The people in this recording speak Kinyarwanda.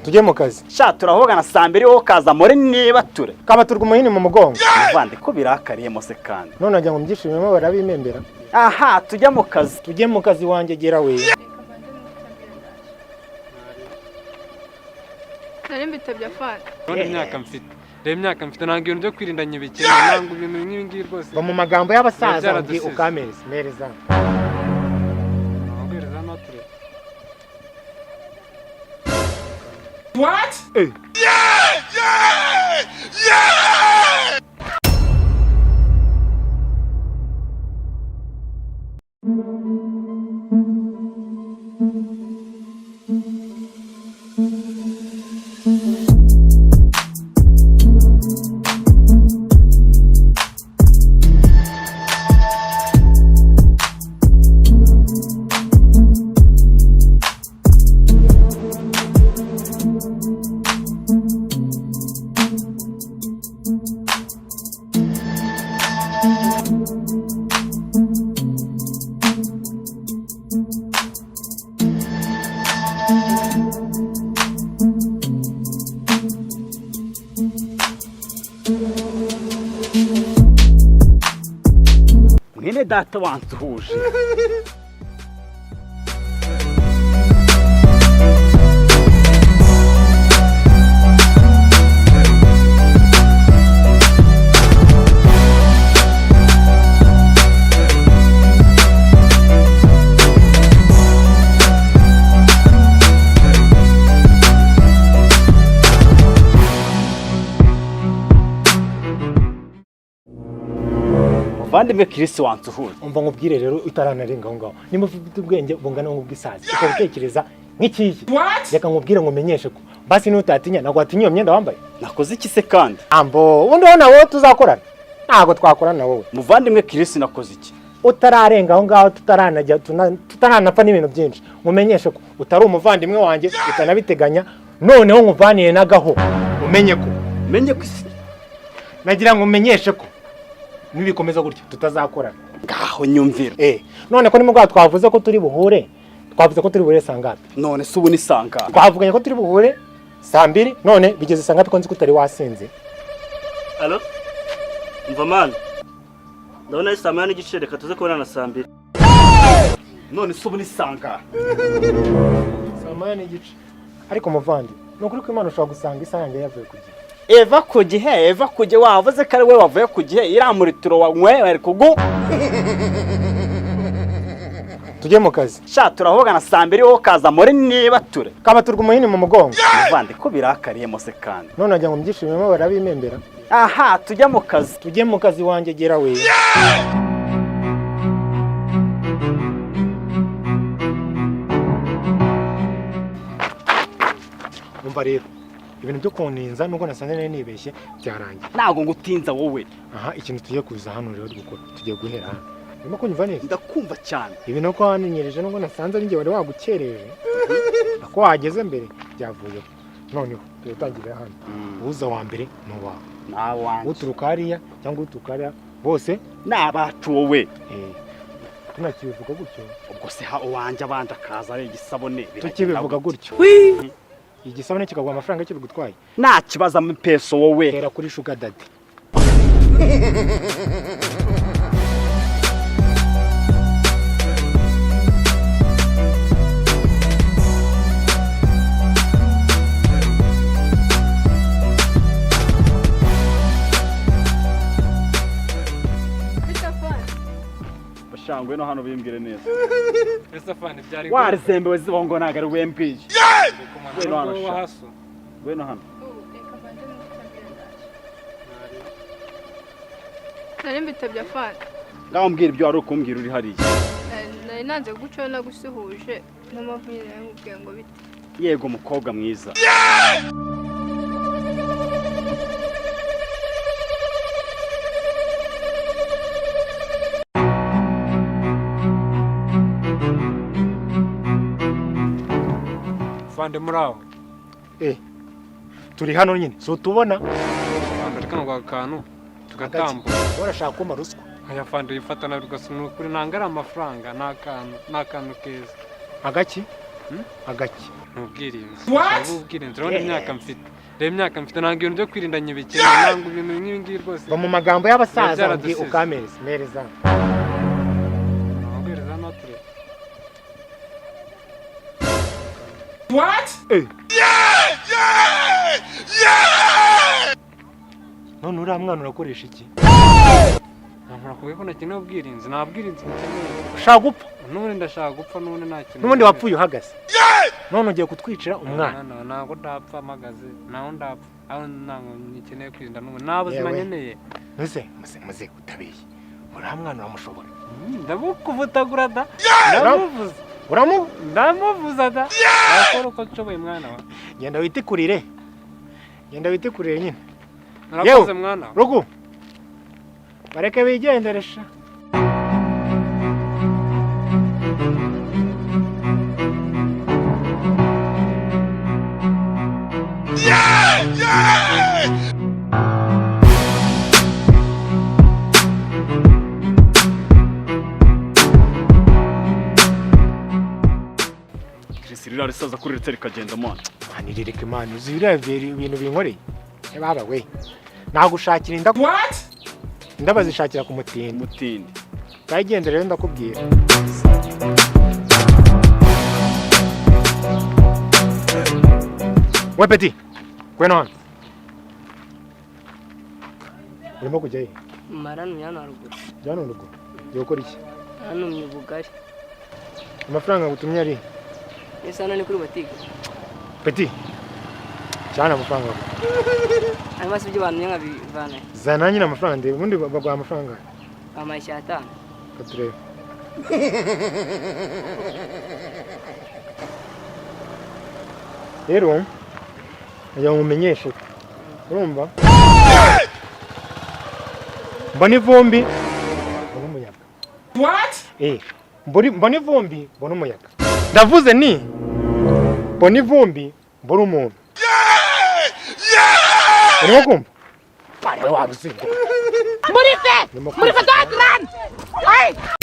Tujye mu kazi. Sha, turavugana saa 2, wowe ukaza muri niba ture. Kabaturwa umuhini mu mugongo. Muvandi, ko birakariyemo se kandi? None wagira ngo mbyishimemo, barabimembera. Aha, tujya mu kazi. Tujye mu kazi wanjye, gera we. Reka mbanze mwitabire, ndaje. Nari mbitabye afana. Urabona imyaka mfite, reba imyaka mfite, ntabwo ibintu byo kwirinda nyibikeneye, ntabwo ibintu nk'ibi ngibi rwose. Va mu magambo y'abasaza. Byaradusize. Ndi ukampereza mpereza. Nabwiriza nature. Eh. Mwene data wansuhuje. Muvandimwe Kirisi, wansuhuje. Umva nkubwire rero, utaranarenga aho ngaho, niba ufite ubwenge bungana nk'ubw'isazi, ukaba utekereza nk'ikiyi, reka nkubwire ngo umenyeshe ko basi nutatinya, ntabwo watinya iyo myenda wambaye. Nakoze iki se kandi? Ambo ubundi wowe nawe tuzakorana, ntabwo twakorana wowe. Muvandimwe Kirisi, nakoze iki? Utararenga aho ngaho, tutaranajya tutaranapfa n'ibintu byinshi, nkumenyeshe ko utari umuvandimwe wanjye, utanabiteganya. Noneho nkuvaniye n'agaho, umenye ko Menye ko isi nagira ngo umenyeshe ko nibikomeza gutya tutazakorana. Ngaho nyumvira. None ko nimugoroba twavuze ko turi buhure, twavuze ko turi buhure saa ngapi? None se ubu ni sangana? Twavuganye ko turi buhure saa 2, none bigeze saa ngapi ko nzi ko utari wasinze? Alo, umva mani, ndabona ari saa 1:30, reka tuze kubonana saa 2. None se ubu ni sangana? Saa 1:30. Ariko muvandi, ni ukuri ko Imana, ushobora gusanga isaha yanjye yavuye ku gihe. Eva ku gihe, eva ku gihe, wavuze ko ari we wavuye ku gihe, iriya muritiro wanyweye bari kugu Tujye mu kazi. Sha, turavugana saa 2, wowe ukaza muri niba ture. Kabaturwa umuhini mu mugongo. Muvandi, ko birakariyemo se kandi? None wagira ngo mbyishimemo, barabimembera. Aha, tujya mu kazi. Tujye mu kazi wanjye, gera we. Umva rero, ibintu byo kuntinza, nubwo nasanze nari nibeshye, byarangiye. Ntabwo ngutinza wowe. Aha, ikintu tugiye kuza hano rero gukora, tugiye guhera hano. Urimo kunyumva neza? Ndakumva cyane. Ibi nuko wanenyereje, nubwo nasanze ari njye wari wagukereje ako wageze mbere, byavuyeho. Noneho turatangirira hano, uza wa mbere ni uwawe. Nawe wanjye. Uturuka hariya cyangwa uturuka hariya, bose Ni abacu wowe. Tunakibivuga gutyo. Ubwo se ha uwanjye abanje akaza ari igisabune, biragenda Tukibivuga gute? gutyo, igisabune kikaguha amafaranga kibigutwaye. Nta kibazo, amapeso wowe. Hera kuri sugar daddy. Bite afana? Bashangwe no hano, bimbwire neza. Ese afande, byari Warizembewe zibongo, ntabwo ari wembwiye. Ngwino Ngwino hano, sha. haso. Ngwino hano. Ubu reka mbanze mwitabire, ndaje. Nari mbitabye afana. Ngaho mbwira ibyo wari ukumbwira uri hariya. Nari nanze gucaho nagusuhuje, niyo mpamvu nyine nari nkubwiye ngo bite. Yego, mukobwa mwiza. Afande, muri aho? Turi hano nyine, si utubona? Afande, reka ngo akantu tugatambuka. Urashaka kumpa ruswa? Aya afande, wifata nabi rwose, ni ukuri ntabwo ari amafaranga, ni akantu, ni akantu keza. Agaki? Agaki? Ni ubwirinzi. Ndashaka ubwirinzi. Urabona imyaka mfite, reba imyaka mfite, ntabwo ibintu byo kwirinda nyibikeneye, ntabwo ibintu nk'ibi ngibi rwose. Va mu magambo y'abasaza. Biba Umbwiye byaradusize. Ukampereza, mpereza. Nababwiriza hano turebe. Eh. None uriya mwana urakoresha iki? Ntabwo nakubwiye ko nakeneye ubwirinzi, nta bwirinzi nkeneye. Ushaka gupfa? N'ubundi ndashaka gupfa, n'ubundi nta kintu. N'ubundi wapfuye uhagaze, none ugiye kutwicira umwana. No, ntabwo ndapfa mpagaze, ntaho ndapfa aho, ntabwo nkeneye kwirinda n'ubundi, nta buzima Yewe. nkeneye. Muze, muze, muze, utabeshye, uriya mwana uramushobora? Ndamukuvutagura da, ndamuvuza. Uramu Ndamuvuza da, nakora uko nshoboye mwana wa. Genda witikurire, genda witikurire nyine. Narakoze mwana wa. Rugu, bareke bigendere sha. Chris, ririya risaza kuri ritse rikagenda mwana. Mani rireke mani, uzi biriya bintu binkoreye? Eh, baba we, nagushakira inda inda bazishakira ku mutindi. Umutindi. Kayigendere rero, ndakubwira. We petit, ngwino hano. Urimo kujya he? Maranumye hano haruguru. Jya hano ruguru. Ugiye gukora iki? Maranumye ubugari. Amafaranga ngutumye ari he? Ese hano ni kuri botike? Petit, cyane amafaranga ngutumye. Hanyuma se ibyo bantumye nkabivana he? Zana nyine amafaranga ndebe, ubundi baguha amafaranga. Bampaye 5. Reka turebe. Rero nagira ngo mumenyeshe, urumva, mbona ivumbi mbona umuyaga. Eh, mbona ivumbi mbona umuyaga. Ndavuze ni mbona ivumbi mbona umuntu. Urimo kumva? Pare, waba uzingo. Muri fe! Muri fe!